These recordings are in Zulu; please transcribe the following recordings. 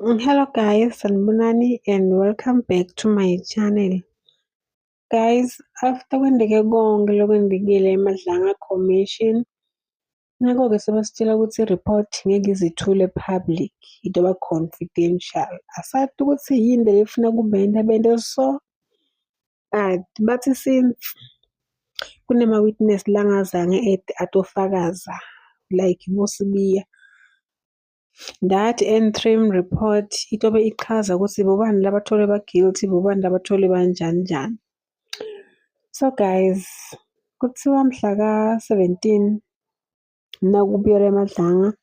Hello guys, sanibonani and welcome back to my channel. Guys, after kwenzeke konke lokwentekile eMadlanga Commission, nako-ke sebasitshela ukuthi i-report ngeke ize ithulwe public, itoba confidential. Asati ukuthi yini le efuna kubenta bente so, but bathi since kunema-witness langazange ede atofakaza like boSibiya, that interim report itobe ichaza ukuthi bobani labatholwe ba-guilty, bobani labatholwe banjani njani. So guys, kuthiwa mhla ka-17 nakubuyelwa eMadlanga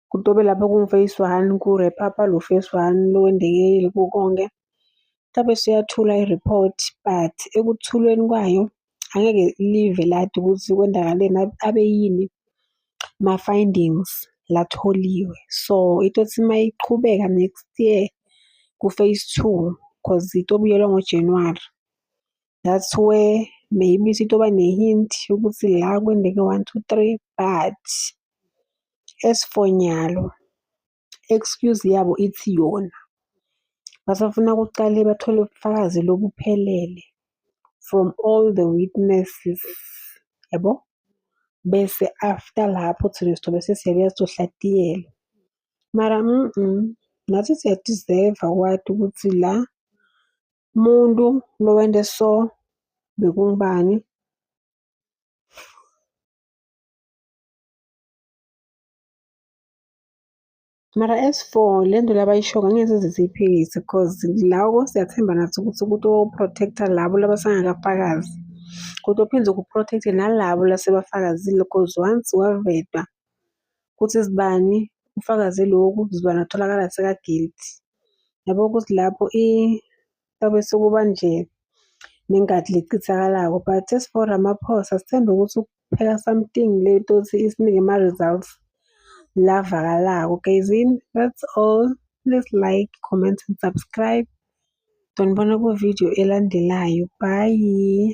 kutobe lapho kungu-phase one ku-wrap up-a lo phase one lokwendekile kukonke. Tabe seyathula i-report but ekuthulweni kwayo angeke live lati ukuthi kwenzakaleni abe yini ma-findings latholiwe. So itothi mayiqhubeka next year ku-phase two cause itobuyelwa ngo-January. That's where maybe sitoba ne-hint yokuthi la kwenteke one, two, three, but as for nyalo excuse yabo ithi yona basafuna kucale bathole ubufakazi lobuphelele from all the witnesses, yabo. Bese after lapho thina sitobe sesiyabuya sizohlatiyela. Mara nathi siya-deserve-a ukwati ukuthi la muntu lo wente so bekungubani. Mara as for le nto labayishoko angeke size siyiphikise cause loko siyathemba nathi ukuthi kuto-protect-a labo labasengakafakazi. Kutophindze ku-protect-e nalabo lasebafakazile cause once wavetwa kutsi sibani ufakaze loku, sibani watholakala seka-guilty. Yabo ukuthi lapho tabe sekuba nje nengati lecitsakalako but as for Ramaphosa sithembe ukuthi ukupheka something letothi isinike ama-results lavakalako. Guys, that's all. Please like, comment and subscribe. Tonibona ku-video elandelayo. Bye.